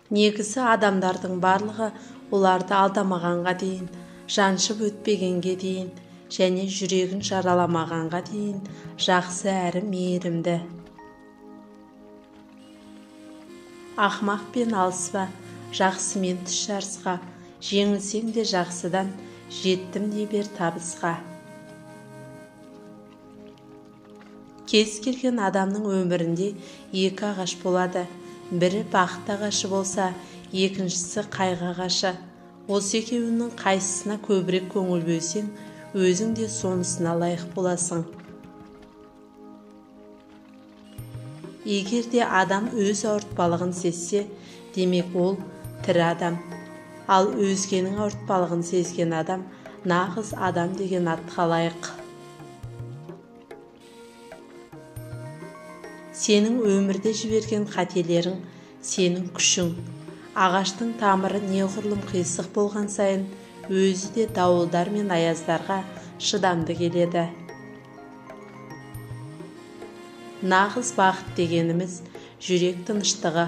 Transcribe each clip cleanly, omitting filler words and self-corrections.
Негізі адамдардың барлығы оларды алдамағанға дейін, жаншып өтпегенге дейін және жүрегін жараламағанға дейін жақсы әрі мейірімді. Ақмақпен алыспа, жақсымен түс жарысқа, жеңілсең де жақсыдан, жеттім дей бер табысқа. Кез келген адамның өмірінде екі ағаш болады. Бірі бақыт ағашы болса, екіншісі қайғы ағашы. Осы екеуінің қайсысына көбірек көңіл бөлсең, өзің де сонысына лайық боласың. Егер де адам өз ауыртпалығын сезсе, демек ол тірі адам. Ал өзгенің ауыртпалығын сезген адам нағыз адам деген атқа лайық. Сенің өмірде жіберген қателерің сенің күшің. Ағаштың тамыры неғұрлым қисық болған сайын өзі де дауылдар мен аяздарға шыдамды келеді. Нағыз бақыт дегеніміз жүрек тыныштығы.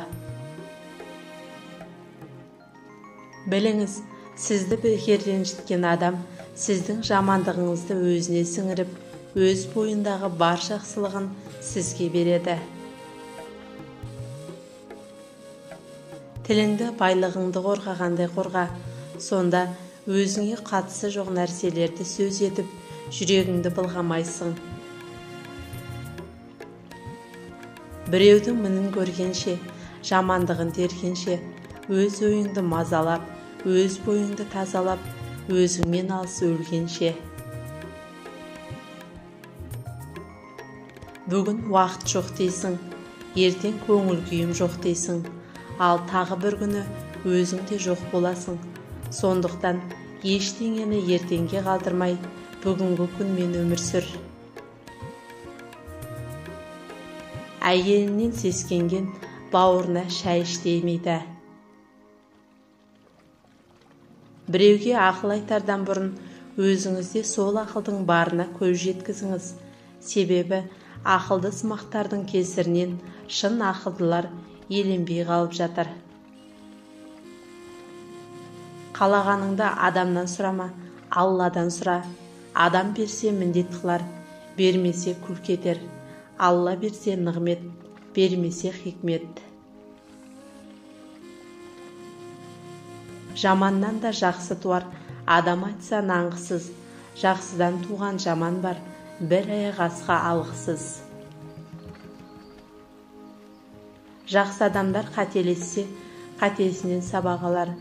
Біліңіз, сізді бекер ренжіткен адам сіздің жамандығыңызды өзіне сіңіріп, өз бойындағы бар жақсылығын сізге береді. Тіліңді байлығыңды қорғағандай қорға, сонда өзіңе қатысы жоқ нәрселерді сөз етіп, жүрегіңді былғамайсың. Біреудің мінін көргенше, жамандығын тергенше, өз ойыңды мазалап, өз бойыңды тазалап, өзіңмен алыс өлгенше. Бүгін уақыт жоқ дейсің, ертең көңіл күйім жоқ дейсің, ал тағы бір күні өзің де жоқ боласың. Сондықтан ештеңені ертеңге қалдырмай, бүгінгі күнмен өмір сүр. Әйелінен сескенген бауырына шай іш демейді. Біреуге ақыл айтардан бұрын өзіңізде сол ақылдың барына көз жеткізіңіз. Себебі ақылды сымақтардың кесірінен шын ақылдылар еленбей қалып жатыр. Қалағаныңды адамнан сұрама, Алладан сұра. Адам берсе міндет қылар, бермесе күлкі етер. Алла берсе нығмет, бермесе хикмет. Жаманнан да жақсы туар, адам айтса нанғысыз. Жақсыдан туған жаман бар, бір аяқ асқа алғысыз. Жақсы адамдар қателессе, қатесінен сабақ алар.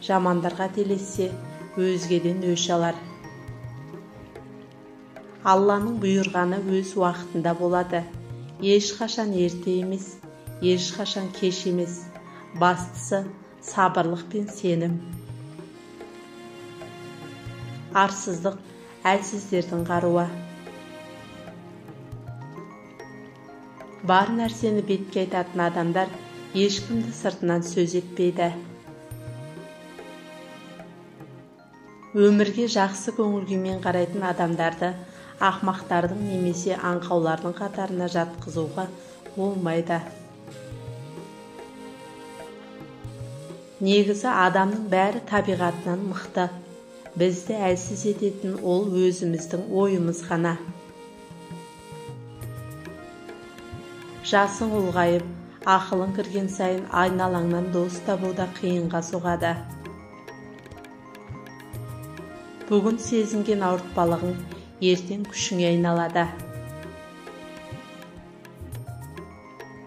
Жамандар қателессе, өзгеден өш алар. Алланың бұйырғаны өз уақытында болады. Ешқашан ерте емес, ешқашан кеш емес. Бастысы сабырлық пен сенім. Арсыздық әлсіздердің қаруы. Бар нәрсені бетке айтатын адамдар ешкімді сыртынан сөз етпейді. Өмірге жақсы көңіл күймен қарайтын адамдарды ақмақтардың немесе аңқаулардың қатарына жатқызуға болмайды. Негізі адамның бәрі табиғатынан мықты. Бізді әлсіз ететін ол өзіміздің ойымыз ғана. Жасың ұлғайып, ақылың кірген сайын айналаңнан дос табу да қиынға соғады. Бүгін сезінген ауыртпалығың ертең күшіңе айналады.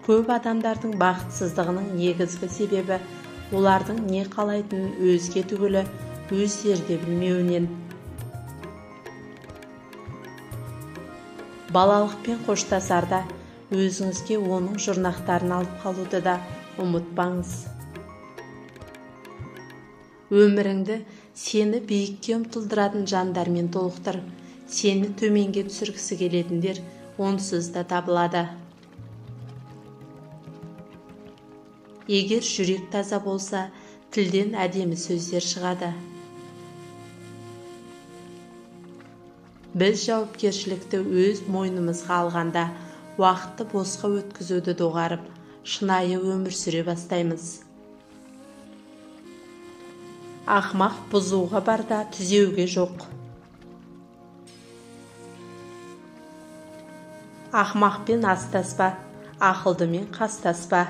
Көп адамдардың бақытсыздығының негізгі себебі олардың не қалайтынын өзге түгілі өздері де білмеуінен. Балалықпен қоштасарда өзіңізге оның жұрнақтарын алып қалуды да ұмытпаңыз. Өміріңді сені биікке ұмтылдыратын жандармен толықтыр, сені төменге түсіргісі келетіндер онсыз да табылады. Егер жүрек таза болса, тілден әдемі сөздер шығады. Біз жауапкершілікті өз мойнымызға алғанда, уақытты босқа өткізуді доғарып, шынайы өмір сүре бастаймыз. Ақмақ бұзуға бар да түзеуге жоқ. Ақмақпен астаспа, ақылдымен қастаспа.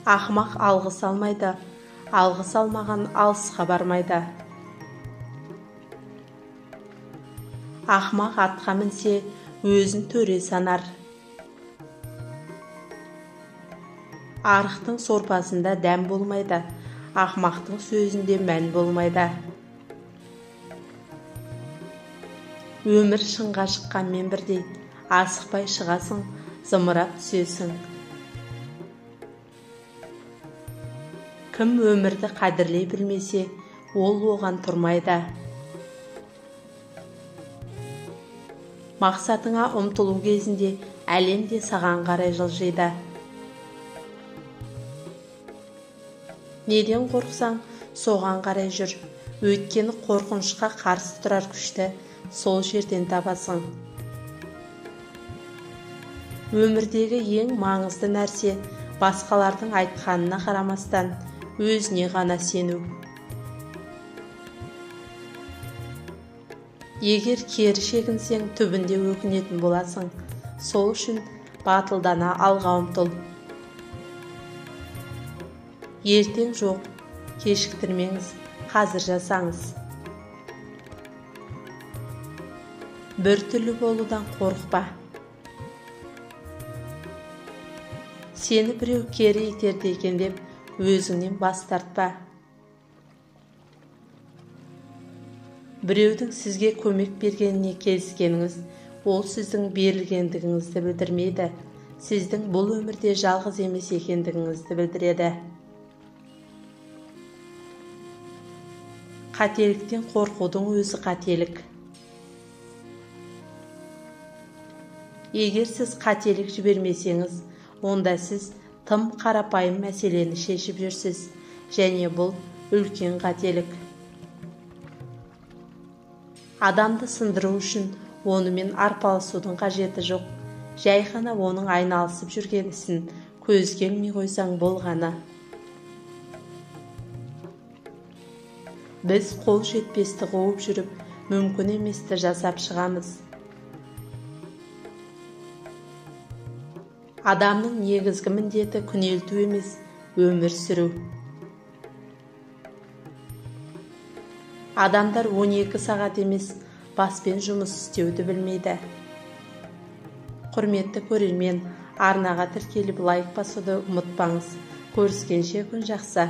Ақмақ алғыс алмайды, алғыс алмаған алысқа бармайды. Ақмақ атқа мінсе, өзін төре санар. Арықтың сорпасында дәм болмайды, ақмақтың сөзінде мән болмайды. Өмір шыңға шыққанмен бірдей, асықпай шығасың, зымырап түсесің. Кім өмірді қадірлей білмесе, ол оған тұрмайды. Мақсатыңа ұмтылу кезінде әлем де саған қарай жылжиды. Неден қорықсаң, соған қарай жүр. Өйткені қорқынышқа қарсы тұрар күшті сол жерден табасың. Өмірдегі ең маңызды нәрсе басқалардың айтқанына қарамастан өзіне ғана сену. Егер кері шегінсең, түбінде өкінетін боласың. Сол үшін батылдана алға ұмтыл. Ертең жоқ, кешіктірмеңіз, қазір жасаңыз. Бір түрлі болудан қорықпа. Сені біреу кері итерді екен деп өзіңнен бас тартпа. Біреудің сізге көмек бергеніне келіскеніңіз, ол сіздің берілгендігіңізді білдірмейді. Сіздің бұл өмірде жалғыз емес екендігіңізді білдіреді. Қателіктен қорқудың өзі қателік. Егер сіз қателік жібермесеңіз, онда сіз тым қарапайым мәселені шешіп жүрсіз, және бұл үлкен қателік. Адамды сындыру үшін онымен арпалысудың қажеті жоқ. Жай ғана оның айналысып жүрген ісін көзге ілмей қойсаң болғаны. Біз қол жетпесті қуып жүріп, мүмкін еместі жасап шығамыз. Адамның негізгі міндеті күнелту емес, өмір сүру. Адамдар 12 сағат емес, баспен жұмыс істеуді білмейді. Құрметті көрермен, арнаға тіркеліп лайк басуды ұмытпаңыз. Көріскенше күн жақсы.